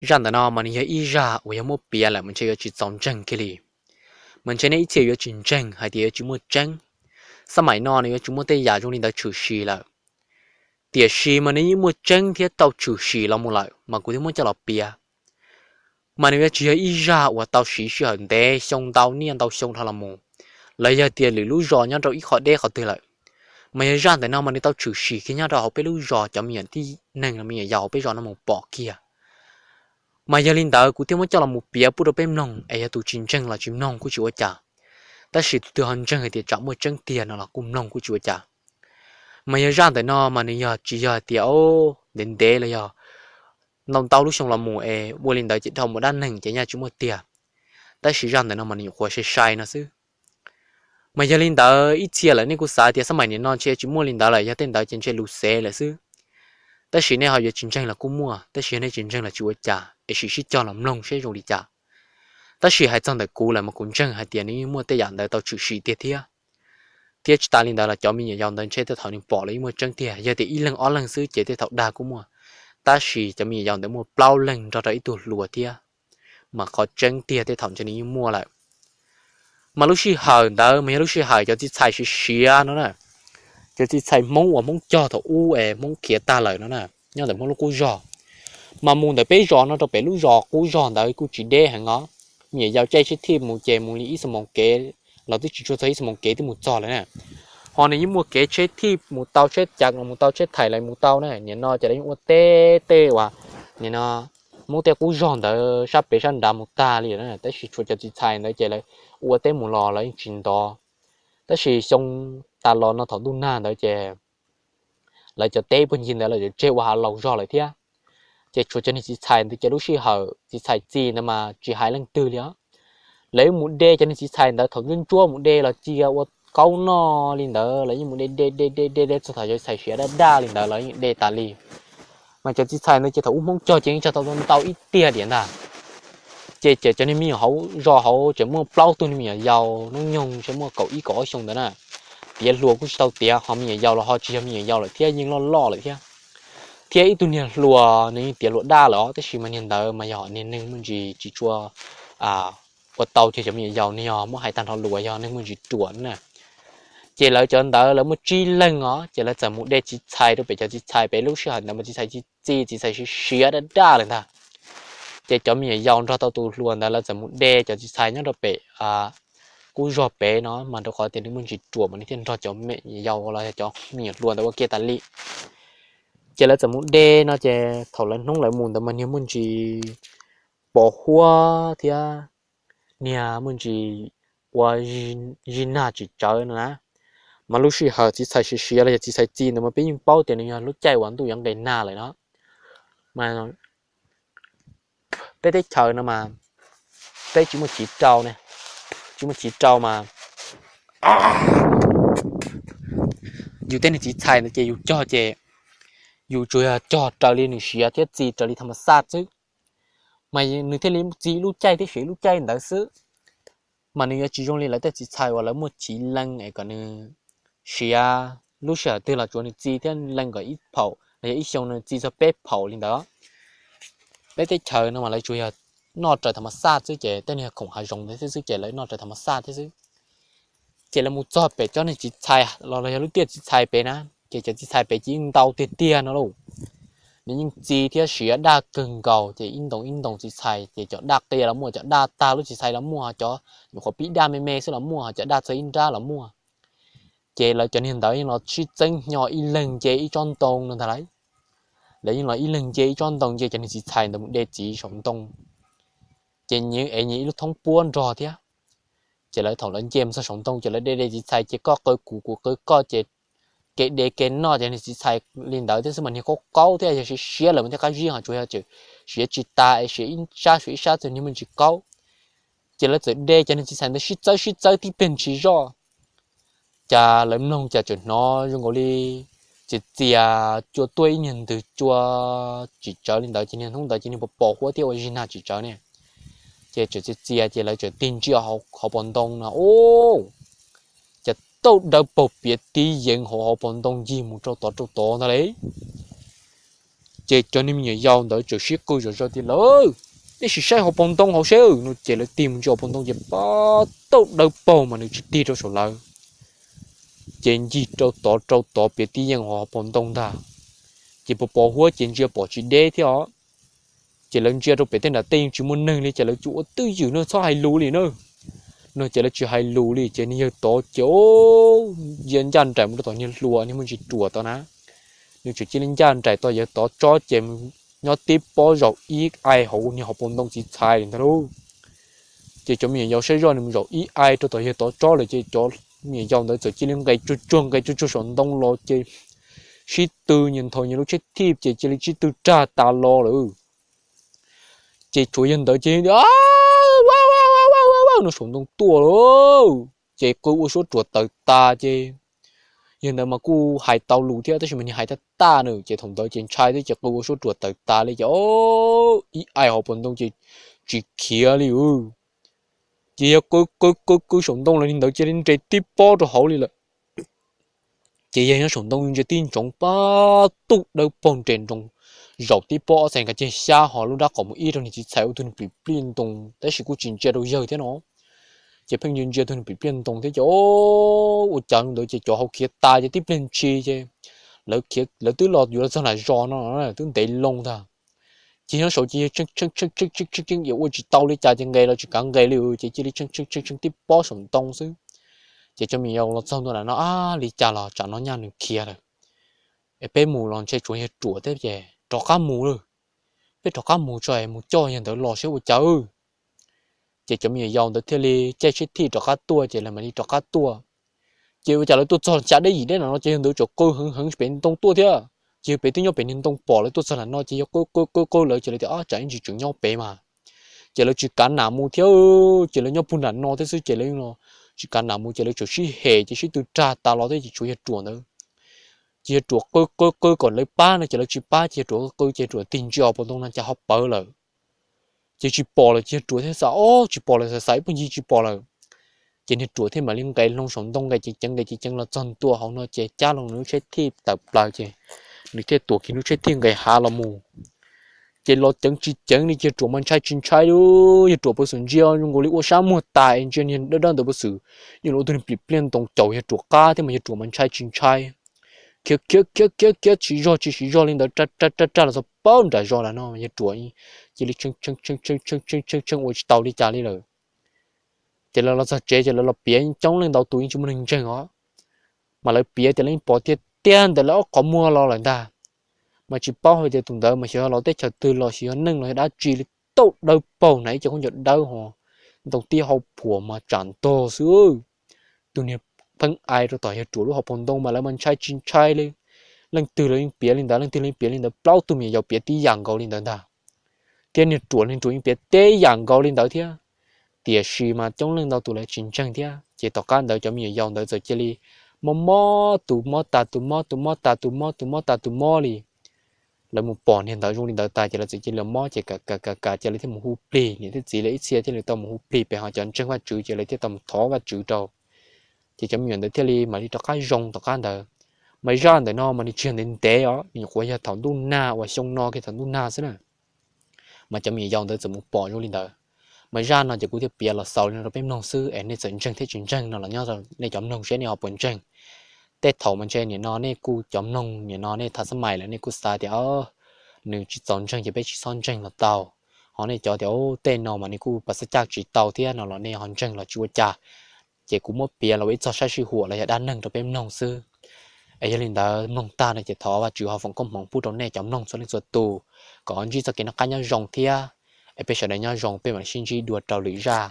Zaj ntawm no mas nws yog ib zaj uas yog muab piav lawm mas ntshe yuav tsis txaus ntseeg kiag li. Mas ntshe nej ib txhia yuav tsis ntseeg hais tias yuav tsis muaj tseeb. Xab maim no nws yuav tsis muaj tej yam zoo li ntawd tshwm sim lawm. Tiam sis mas nws yeej muaj tseeb thiab tau tshwm sim los mus lawm mas kuv thiaj muab coj los piav. Mas nws yuav tsis yog ib zaj uas tau siv sij hawm ntev xyoo ntau niaj ntau xyoo dhau los mus, los yog tias lwm lub zos nyob rau ib qho deb qhov twg lawm. Mas yog zaj ntawm no mas nws tau tshwm sim kiag nyob rau hauv peb lub zos, cov me nyuam tib neeg los me nyuam yaus hauv peb zos no mus pom kiag. Mas yog li ntawd kuv thiaj muab coj los mus piav pub rau peb mloog, es yog tus tsis ntseeg los tsis mloog kuj tsis ua cas, tab sis tus twg ho ntseeg hais tias tsam muaj tseeb tiag no los kuj mloog kuj tsis ua cas. Mas yog zaj ntawm no mas nws yog tsis yog hais tias ntev ntev los yog ntau ntau lub xyoo los mus es ua li ntawd ces dhau mus dab neeg ces nyaj tsis muaj tiag. Tab sis zaj ntawm no mas nws nyuam qhuav sai sai no xwb. Mas yog li ntawd ib txhia lawm nej kuj xav tias xab maim nim no ntshe tsis muaj li ntawd lawm, yog tej ntawd ces ntshe lus xev lawm xwb. Tab sis nej ho yuav tsis ntseeg los kuj muaj, tab sis yog nej tsis ntseeg los tsis ua cas, es sim sib cog los mloog seb zoo li cas. Tab sis hais txog ntawm kuv lawm mas kuv ntseeg hais tias nws yeej muaj tej yam ntawd tau tshwm sim tiag thiab. Thiab tsis tas li ntawd los cov me nyuam yaus ntawd ntshe tej thaum nws pom los yeej muaj tseeb tiag, yog tias ib leeg ob leeg xwb ces tej thaum dag kuj muaj. Tab sis cov me nyuam yaus ntawd muaj plaub leeg nrog rau ib tug hluas thiab, mas qhov tseeb tiag tej thaum ntshe nws yeej muaj lawm. Mas lub sij hawm ntawd mas yog lub sij hawm cov txiv txhais siav siav no na, cov txiv txhais Hmoob uas Hmoob cog thaum ub es Hmoob khiav tag lawm no na, nyob ntawm Hmoob lub qub zog. Mas mus ntawm peb zos no rau pem lub zos qub zog ntawd kuj tsis deb heev os. Me nyuam yaus caij tsheb thij mus ces mus li ib xuab moos kev los twb tsis tshua txog ib xuab moos kev twb mus txog lawm na. Ho nws yeej muaj kev tsheb thij mus tau, tsheb cav los mus tau, tsheb thaim los mus tau na. Nim no ces lawv yeej ua teb tej uas nim no Hmoob tej qub zog ntawd sab pem sab nrad mus tag li na, tab sis tshuav cov txiv txhais ntawd ces lawv ua teb mus los lawv yeej tsis ntov. Tab sis xyoo tas los no thaum ntuj nag ntawd ces lawv cov teb puag ncig ntawd lawv tseg ua hav laus zog lawm thiab. Ces tshuav cov niag txiv txhais ntawd ces lub sij hawm txiv txhais txi ntawd mas tsis hais leej twg li os. Lawv yeej mus de cov niag txiv txhais ntawd thaum ntsuab ntsuab mus de los cia ua kaub noj li ntawd, lawv yeej mus de de de de de de txog thaum cov txiv txhais siav daj daj li ntawd los yeej de tas li. Mas cov txiv txhais ntawd ces thaum ub Hmoob cog ces yeej cog tau ntau ib tiag diam ntag. Ces cov niag me nyuam hauv zos hauv tseem muaj plaub tug niag me nyuam yaus hnub nyoog ntshe muaj kaum ib kaum ob xyoo ntawd na. Tiav hluas kuj tsis tau tiav, ho me nyuam yaus los ho tsis yog me nyuam yaus lawm thiab, yeej loj loj lawm thiab. Thiab ib tug niag hluas nws yeej tiav hluas daj lawm os, tab sis mas niag ntawd mas yog niag neeg muaj ntsis tsis tshua ua tau cov me nyuam yaus, nws yog muab hais tag nrho lus yog neeg muaj ntsis ruam na. Ces lawv cov ntawd lawv muaj tsib leeg os, ces lawv txawm mus de txiv txhais rau pem cov txiv txhais pem, lub sij hawm ntawd mas txiv txhais txi txiv txhais siav siav daj daj lawm ntag. Ces cov me nyuam yaus nrog tau tus hluas ntawd lawv txawm mus de cov txiv txhais nyob rau pem qub zog pem no, mas rau qhov tias nws muaj ntsis ruam mas nws thiaj nrog cov me nyuam yaus los yog cov me nyuam hluas ntawd ua kiag tas li. Ces lawv txawm mus de no ces thaum lawv hnub lawv mus ntawd mas niag muaj ntsis pos huab thiab niag muaj ntsis ua zij nag tsis tsawv no na. Mas lub sij hawm txiv txhais siav siav los yog txiv txhais txi ntawd mas peb yeej paub tias nws yog lub caij uas ntuj yuav nqes nag lawm no. Mas peb teb chaws no mas peb tsis muaj chiv rau ne, tsis muaj chiv rau mas yus tej niag txiv txhais ntawd ces yus cog ces yus tsuas yog cog raws li nws siav thiab txi raws li tham mas xaj xwb. Mas nws thiaj li txi ib lub caij thiab siav ib lub caij ntawd xwb. Mas nws yuav tsis zoo li lawv tej txiv txhais uas lawv muaj chiv leej es kom nws siav lub sij hawm twg los tsuav nws txi thiab leej kom ib phaum los yog ib xyoo nws txi txog peb phaum li ntawd. Peb teb chaws no mas lawv tsuas yog noj raws tham mas xaj xwb, ces tej niag khoom hav zoov ntawd thiab xwb ces lawv noj raws tham mas xaj thiab xwb. Ces lawv mus txog pem cov niag txiv txhais los los yog lub tiaj txiv txhais pem na, ces cov txiv txhais pem ces yeej ntau tiag tiag no lauj. Nws yeej txi thiab siav daj kawg nkaus ces ib ntoos ib ntoos txiv txhais ces cov daj qia los muaj, cov daj tag lub txiv txhais los muaj, cov nyuam qhuav pib daj me me xwb los muaj, cov daj txog ib nrab los muaj. Ces lawv cov niag ntawd yeej los sib txeeb hnyo ib leeg nce ib tsob ntoo no ntag lauj. Lawv yeej los ib leeg nce ib tsob ntoo nce cov niag txiv txhais ntawd mus de txiv saum ntoo. Ces nyias ev nyias ib lub thoob puab nrog thiab. Ces lawv thaum lawv nce mus txog saum ntoo ces lawv de de txiv txhais ces koj qw kuv kuv qw koj ces kev de kev noj ces niag txiv txhais li ntawd thiab xwb mas niag qaub qaub thiab yog siav siav lawm mas thiaj qab zib, ho tsuas yog siav tsis tas es siav ib sab siav ib sab txog niag muaj ntsis qaub. Ces lawv txawm de cov niag txiv txhais ntawd sib txawb sib txawb tib pliag tsis zoj. Cas lawv mloog cas tseem hnov zoo nkaus li txias txias cua tuaj ib niag ntwg cua tsis tsawv li ntawd ces niag hnub ntawd ces niag pos pos huab thiab ua zij nag tsis tsawv ne. Ces tseem txias txias ces lawv tseem tig ntsia hauv paus ntoo no, ub, cas tauj dawb paug piav tib yeev hauv hauv paus ntoo ncig mus rau tod rau tod ntag li. Ces cov niag me nyuam yaus ntawd txawm sib qw zom zaws tias, Lawv, nej sim saib hauv paus ntoo hauv seb, no ces lawv tig mus ntsia hauv paus ntoo ces pab tauj dawb paug mas nws tsis tig rau saum lawv. Ces ncig rau tod rau tod piav tib yees hauv paus ntoo ntag. Ces pos pos huab ces ntsia pom tsis deb thiab os. Ces lawv ntsia rau pem tej nram tej yeej tsis muaj neeg li ces lawv cuag ua twj ywm no txhob hais lus li na. No ces lawv tsis hais lus li ces niag yawg tod ces ntsia ncaj nraim mus rau tom niag hlua niag muaj ntsis ruam tod na. Nws tseem cia li ncaj nraim tod yawg tod tsob ces mus nyob tib pob zaum ib ai hauv niag hauv paus ntoo txiv txhais li ntag lauj. Ces cov me nyuam yaus saib zoj nws mus zaum ib ai rau tom yawg tod tsob lawm ces cov me nyuam yaus ntawd txawm cia li nqes tsuag tsuag nqes tsuag tsuag saum ntoo los ces sib tw nyias nthos nyias lub tsheb thij ces cia li sib tw rag tas los lawm. Ces tshuav yawg ntawd ces no saum ntoo tuaj lawm. Ces qw ua suab ruam tawm tas ces yawg ntawd mas kuj hais tau lus thiab tab sis mas nws hais tag tag na ces thaum ntawd ces ntshai thiab ces qw ua suab ruam tawm tas li ces ib ai hauv paus ntoo ces tsis khiav li. Ces yawg qw qw qw qw saum ntoo los li ntawd cia li nres tib pob rau hauv li lawm. Ces yawg nyob saum ntoo ntsia tib ntsoov pab tauj dawb paug nres nroos zaum tib pob ob txhais nkawd ceg xyab ho lub nrab qhov mus ib rau niag txiv txhais ua tug niag plim pliaj ntoo tab sis kuj tsis ntsia rau yawg thiab no. Ces pheej ntsia ntsia tug niag plim pliaj ntoo thiab ces ua cas ntawd ces cov hauv khiav tas ces tib pliag ntshis ces lawv twb los yuav los txog nram zos no twb ntev loo ntag. Ces nyob saud ces yawg tshee tshee tshee tshee tshee ua tsis tau li cas ces nqes los tsis kav nqes li ces cia li tshee tshee tshee tshee tib pob saum ntoo xwb. Ces cov me nyuam yaus los txog ntua ntawm no, Ab, li cas los tsam no nyaj nws khiav lawm es peb mus los ntshe tsuav yawg ruam thiab ces rov qab mus lawm. Peb rov qab mus tso es mus coj yawg ntawd los seb ua cas. Ces cov me nyuam yaus ntawd thiaj li caij tsheb thij rov qab tuaj ces lawv mam li rov qab tuaj. Ces ua cas lawv tuaj txog xya deb yim deb no ces yawg ntawd tseem qw heev heev pem ntoo tuaj thiab. Ces yawg pem twb nyob pem niag ntoo pom lawv tuaj txog nram no ces yawg qw qw qw qw lawv ces lawv tias, Ab, tsam ib ntsis tseem nyob pem mas. Ces lawv tsis kav nam mus thiab, ces lawv nyob puag nram no thiab xwb ces lawv tsis kav nam mus ces lawv tseem sib hem ces sib tw rag tas los thiab ces tshuav yawg ruam ntawd. Ces yawg ruam qw qw qw kom lawv pab no ces lawv tsis pab ces yawg ruam qw ces yawg ruam tig ntsia hauv paus ntoo no cas ho pawv lawm. Ces tsis pom lawm ces yawg ruam thiaj xav, Ob, tsis pom lawm, xav xav ib puag ncig tsis pom lawm. Ces niag ruam thiaj mam li nqes hlo saum ntoo nqes ceev ceev nqes ceev ceev los txog ntua hauv no ces cab hlo nws lub tsheb thij tawm plaws ces nws thiaj tuam kiag lub tsheb thij nqes hav los mus. Ces los ceev tsis ceev li ces yawg ruam mas ntshai tsis ntshai li, yawg ruam puas xum ntsia zoo nkaus li ua sab muag tas es ntsia niag dawb dawb ntawd puas xum yeej los ua tug niag plim pliaj ntoo caum yawg ruam qab thiab mas yawg ruam mas ntshai tsis ntshai. Khiav khiav khiav khiav khiav siv zog tsis siv zog li ntawd rag rag rag los txog pab nram zos lawm no yawg ruam cia li tshee tshee tshee tshee tshee tshee ua tsis tau li cas li lawm. Ces lawv los txog tsev ces lawv los piav coob leej ntau tus yeej tsis muaj neeg ntseeg os. Mas lawv piav tias lawv yeej pom tiag tiag ntawm lawv ob qhov muag los lawm ntag. Mas tsis paub hais tias tus ntawd mas xyov yog los teb chaws twg los xyov yog neeg los yog dab tsi li, tauj dawb paug na ib co khaub ncaws dawb ho ntoo tib hau phuam mas tsam ntog xwb. Tus niag pheej ai rau tom yawg ruam lub hauv paus ntoo mas lawv mas ntshai tsis ntshai li. Leej twg los yeej piav li ntawd, leej twg los yeej piav li ntawd, plaub tug me nyuam yaus piav tib yam nkaus li ntawd ntag. Thiab niag ruam niag ruam yeej piav tib yam nkaus li ntawd thiab. Tiam sis mas coob leej ntau tus lawv tsis ntseeg thiab ces tom qab ntawd cov me nyuam yaus ntawd txawm cia li mob mob tus mob tas tus mob tus mob tas tus mob tus mob tas tus mob li. Lawv mus pom niag ntawd zoo li ntawd tas ces lawv txawm cia li mob ces kam kam kam kam ces lawv thiaj mus hu plig, niam thiab txiv lawv ib txhia thiaj li tau mus hu plig pem ho cov ntseeg Vajtswv ces lawv thiaj tau mus thov Vajtswv rau. Ces cov me nyuam ntawd thiaj li mam li rov qab zoo tom qab ntawd. Mas zaj ntawm no mas nws tsis yog ntev ntev os, nws nyuam qhuav yog thaum ntuj nag uas xyoo no kiag thaum ntuj nag xwb na. Mas cov me nyuam yaus ntawd txawm mus pom zoo li ntawd. Mas zaj no ces kuv thiaj piav los xaus li no rau peb mloog xwb es nej txawm ntseeg thiab tsis ntseeg no los nyob nej cov mloog seb nej ho puas ntseeg. Tej thaum mas ntshe nim no nej kuj cov mloog nim no nej thav xab mais lawm nej kuj xav tias, nws tsis txaus ntseeg ces peb tsis txhob ntseeg los tau. Ho nej cov tias, Tej no mas nws kuj pas xab caj tsis tau thiab no los nej ho ntseeg los tsis ua cas. Ces kuv muab piav los ua ib txog sab sij huam los yog dab neeg rau peb mloog xwb. Es yog li ntawd mloog tag no ces thov Vajtswv ho foom koob hmoov pub rau nej cov mloog txhua leej txhua tus kom ntsib txoj kev noj qab nyob zoo thiab. Es peb sawv daws nyob zoo, peb mam li sib ntsib dua rau lwm zaj.